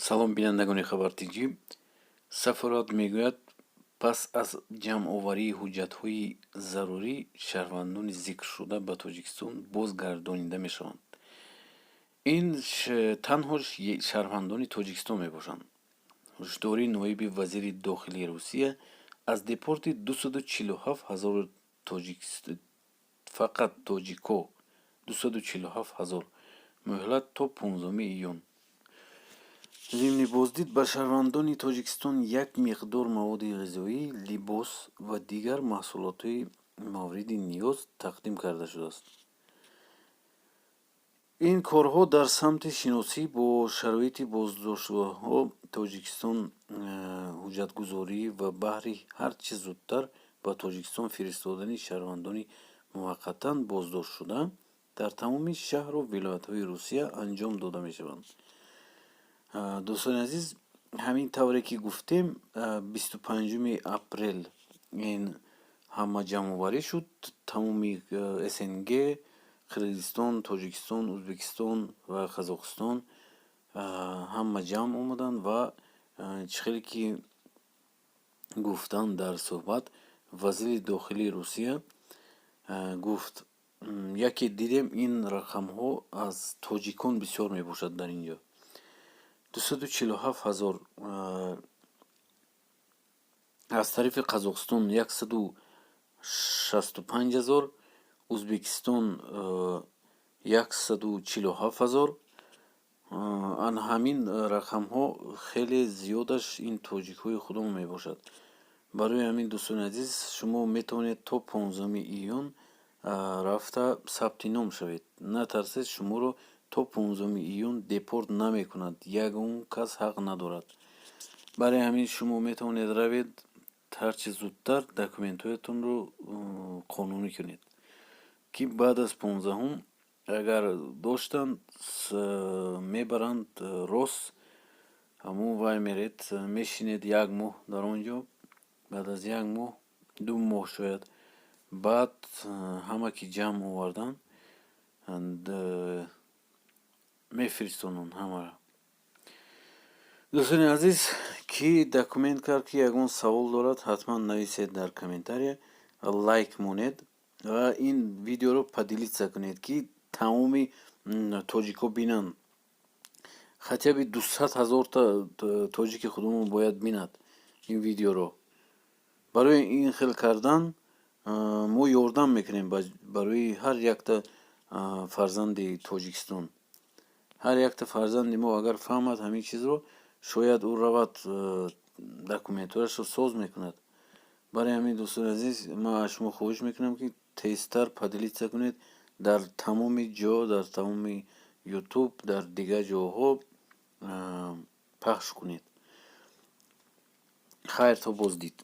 Салом, бинандагони Хабар Тҷ. Сафорат мегӯяд, пас аз ҷамъоварии ҳуҷҷатҳои зарурӣ шаҳрвандони зикршуда ба Тоҷикистон бозгардонида мешаванд. Ин танҳо шаҳрвандони Тоҷикистон мебошанд. Ҳушдори ноиби вазири дохилии Русия аз депорти 247 ҳазор, фақат тоҷико 247 ҳазор, муҳлат то 15 июн. Зимни боздид ба шаҳрвандони Тоҷикистон як миқдор маводи ғизоӣ, либос ва дигар маҳсулотҳои мавриди ниёз тақдим карда шудааст. Ин корҳо дар самти шиносӣ бо шароити боздоштгоҳҳо Тоҷикистон, ҳуҷҷатгузорӣ ва баҳри ҳар чӣ зудтар ба Тоҷикистон фиристодани шаҳрвандони муваққатан боздоштшуда дар тамоми шаҳру вилоятҳои Русия анҷом дода мешаванд. Дӯстони азиз, ҳамин тавре ки гуфтем, 25 апрел ин ҳама ҷамъоварӣ шуд. Тамоми СНГ, Қирғизистон, Тоҷикистон, Ӯзбекистон ва Қазоқистон ҳама ҷамъ омаданд ва чӣ хеле ки гуфтанд, дар суҳбат вазири дохилии Русия гуфт, яке дидем, ин рақамҳо аз тоҷикон бисёр мебошад. Дар ин ҷо 247 ҳазор, аз тарафи Қазоқистон 165 ҳазор, Ӯзбекистон 147 ҳазор. Ана ҳамин рақамҳо хеле зиёдаш ин тоҷикҳои худамон мебошад. Барои ҳамин, дӯстони азиз, шумо метавонед то 15 июн рафта сабти ном шавед. Натарсед, шуморо то 15 июн депорт намекунад, ягон кас ҳақ надорад. Барои ҳамин шумо метавонед равед, ҳарчи зудтар документҳоятонро қонунӣ кунед, ки баъд аз 15-ум агар доштанд, мебаранд рост ҳамун вай. Меред, мешинед як моҳ дар он ҷо. Баъд аз як моҳ, 2 моҳ шояд, баъд ҳама ки ҷамъ оварданд, мефиристонанд ҳамаро. Дӯстони азиз, ки документ кард, ки ягон савол дорад, ҳатман нависед дар комментария, лайк монед ва ин видеоро поделиться кунед, ки тамоми тоҷикҳо бинанд. Хотя бы 200 ҳазорта тоҷики худамон бояд бинад ин видеоро. Барои ин хел кардан мо ёрдам мекунем барои ҳар якта фарзанди Тоҷикистон. Ҳар якта фарзанди мо агар фаҳмад ҳамин чизро, шояд ӯ равад, документҳояшро соз мекунад. Барои ҳамин, дӯстони азиз, ман аз шумо хоҳиш мекунам, ки тезтар поделиться кунед дар тамоми ҷо, дар тамоми Ютуб, дар дигар ҷоҳо пахш кунед. Хайр, то боздид.